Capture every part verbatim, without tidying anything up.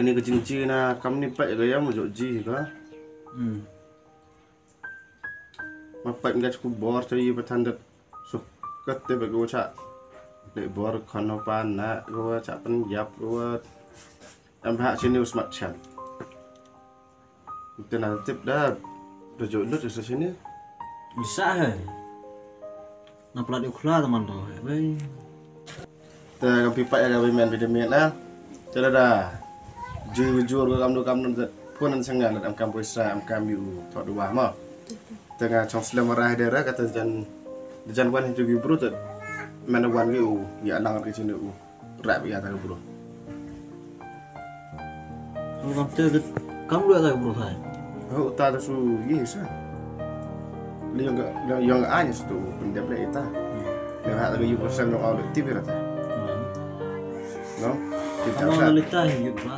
Ni ka jingjia na kam ni pat ka ïa mo jok ji ka. Hmm. Ma pat nga chu bor cha yi ba than dat. So ka te ba ko cha. De bor khano pa na ko cha pan yap ko. Em ha chini u smat chan. Te na tip da. Da jok lut sa chini. Bisa he. Na plat u khla ta man to he bai. Te kam pi pat ïa ka bai men bai de men na. Te lada ju ju ru kam du kam nam te pun an sanga lada am kam poisa am kam yu thok dua ma. Te nga chong slem ra de ra kata jan jan wan hi ju gi bru te. Men wan gi u ya nang ki chini u. Rap ïa ta ka bru. Kam te kam lu ta ka bru thai. Oh, ta da su yi sa. Li yong yong ani su tu pendep le ita. Le ha ta ka yu persen yong au le tibi rata. No? Kita sa. Kita sa.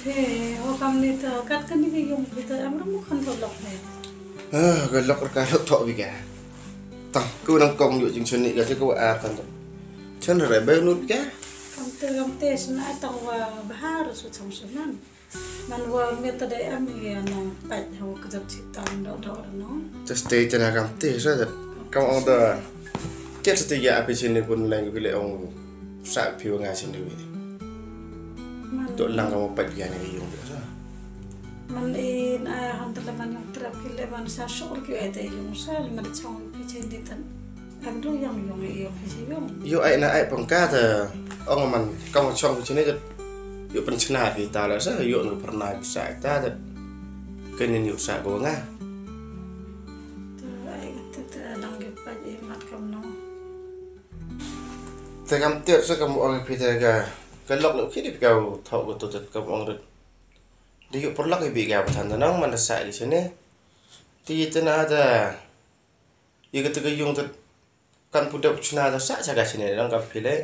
He, o kam ni ta kat kan ni yung kita am ram kan to lok ne. Ah, ka lok ka lok to bi ka. Tang ku nang kong yu jing chun ni ka ko a kan to. Chun re be nu bi ka. Kam te kam te sna tang wa bahar su chang sunan. Man wa me ta de am ye na pat ho ka jat chi tang do do no. Just te chana kam te sa jat. Kam ong da. Ket sa te ya api chini pun lang bi le ong. Sa phi wa nga chini wi. Man. To lang kam pat ya ni yung sa. Man in ai han ta la man yung trap ki le man sa shor ki ai te yung sa man chong pi chini tan. Em du yang yung ïa phi si yung. Ïoh ai na ai pang ka ta ong man ka ma chong chini ka ïoh pynchna phi ta la sa ïoh nu pyrna phi sa ta ta. Ka nin ïoh sa ko nga. Ta ai ta ta dang ïoh pa ji mat kam no. Ta kam tiar sa kam ong phi ta ka ka lok lok khi dip ka thok ko tu ta kam ong rit. Di ïoh pyrlok ïa bi ka ba than ta nong man da sa ki chini. Ti ta na ta. Ïa kata ka yung tat kan pu dep chna ta sa cha ka chine dang ka phi le.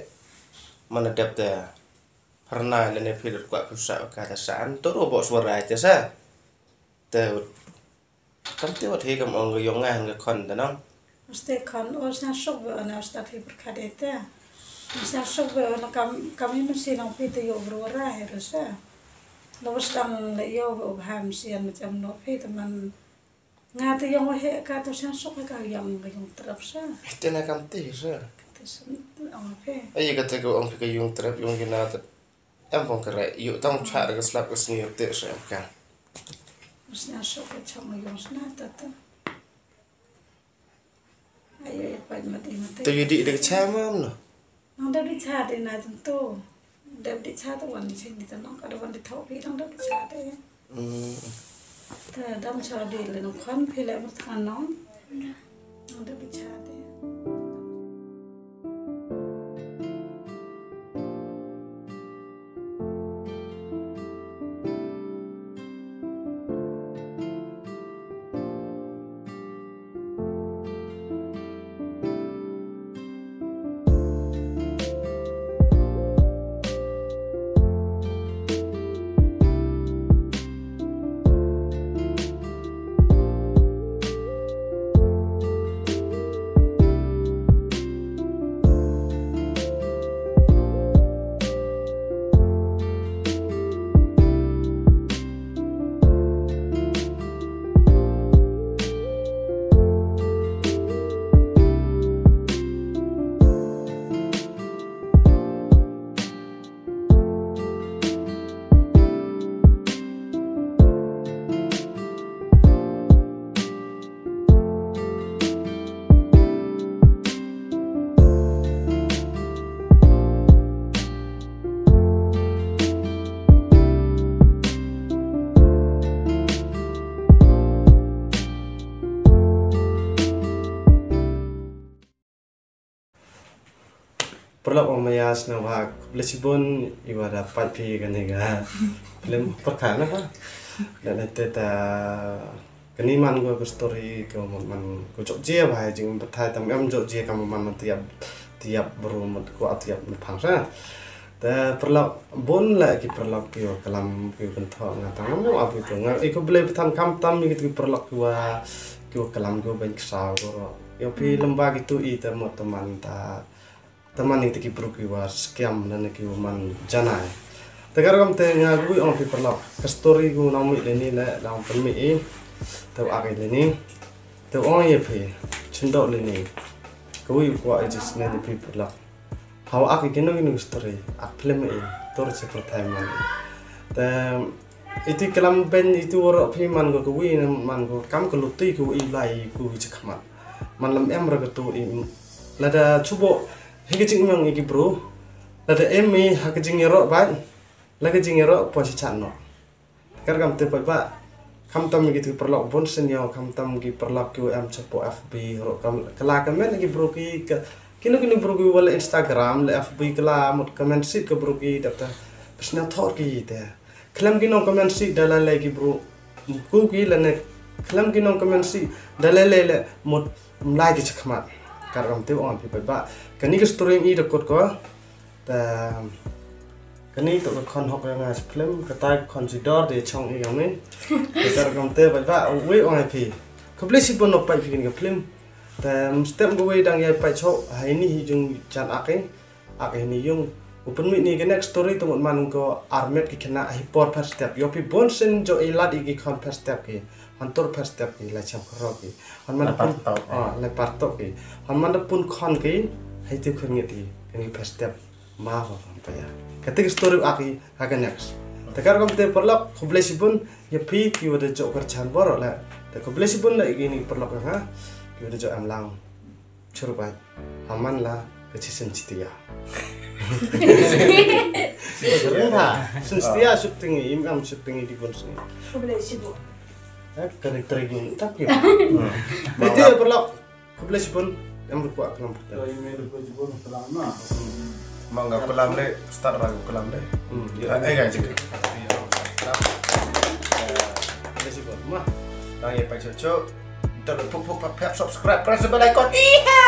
Mana dep ta pharna lane phi lut kwah phi sa ka ta sa an to ro bo swara ta sa. Te kam te wat he kam ong ka yung nga han ka khon ta nong. Uste khon o sna shok be ona usta phi pyrkhat de ta. Sna shok be ona kam kam ïa masi nong phi te ïoh bru ra he ru sa. Lo sdang le ïoh be u bha masi an macam no phi te man. Nga te yong he ka tu sna shok ka yong ka yong trap sa. Te na kam te sa. Te sa ong phi. Ai ka te ko ong phi ka yong trap yong ki na te. Em pong kare yu tang cha ka slap ka sngi te sa em ka. Sna shok ka chong yong sna ta ta. Ai ai pa ma te ma te. Te yu di de cha mam no. Nang da di cha de na tu. Dep di cha te wan di chen di te nong ka da wan di thok phi dang dep di cha te. Hmm. Te dang cha di le nong khon phi le mut khan nong. Nong dep di cha te. Paralok, ong maya sngewbha khublei shibun iwa da pait phi kane ka film pyrkhat na ha. Da nete ta kani man ko ka story ko man, man ko jok jia bha jing batai tam em jok jia kam man man tiap tiap bru mut ko tiap mut phang sa. Te paralok bun la ki paralok ki wa kalam ki wa kynthok nga tang nam ap ki tu nga i ko blei pathan kam tam ni ki paralok ki wa ki wa kalam ki wa ban ksaw ko ro. Yo phi lamba ki tu i te mut teman ta teman ni te ki bru ki wa scam na ki wa man janai. Te kar kam te nga gui ong phi paralok ka story gu nang mi le ni le nang pynmi i te wa ak i le ni te ong ye phi chindok le ni. Ka wi kwa i jis ne ni phi paralok. Hawa ak i kino kino story ak film i tor se por thai man. Te iti kalam ben itu woro phi man go ka wi man go kam ka luti ko i lai ko i chakmat. Man lam em ra ka tu i lada chubo hi ka jingmyang i ki bru. Lada em i ha ka jingyaro bai la ka jingyaro po si chan no. Kar kam te paidbah khamtam ki tu paralok bun senior khamtam ki paralok ki em chapo F B ro kam kala comment ki bru ki ka kino kino bru ki wala Instagram le F B kala mut comment sit ka bru ki dap ta pesna thor ki te khlem ki nong comment sit da la le ki bru ku ki la ne khlem ki nong comment sit da la le le mut mlai ki chakmat. Kar kam te ong phi paidbah kani ka story i da kot ko. Ta kani to ka khon hok nga film ka tai khon si dor de chong i kami. Ka kar kam te paidbah wi ong phi. Khublei shibun no pait phi ka film. Ta step go wi dang ya pait chok hai ni hi jung jan ak i ak i ni yung. U pynmih ni ka next story to mut man ko armet ki kena hi por first step yo phi bon sen jo i lad i ki khon first step ki. Han tur first step ki la cham khro ki. Han man pun ah la par to ki. Han man pun khon ki hai tu khon ngi ti kani first step. Ma ba pam pa ya. Kata ka story ak i ha ka next. Te kar kam te paralok khublei shibun ya phi ki wada jok kar chan bor la. Te khublei shibun la i ni paralok ha ki wada jok am lang. Chur bai. Haman la ka chi sen chitia. Sen chitia shooting i im am shooting i di bon sini. Khublei shibun. Kani tri gun tak ki. Iti paralok. Khublei shibun em rupa kalam pyrthei. Manga kalam le start ra kalam le. Hmm, ya. Eh ga jik. Khublei shibun. Ma. Nang ye pa chocho. Dal puk puk pap pap subscribe press the bell icon. Iya.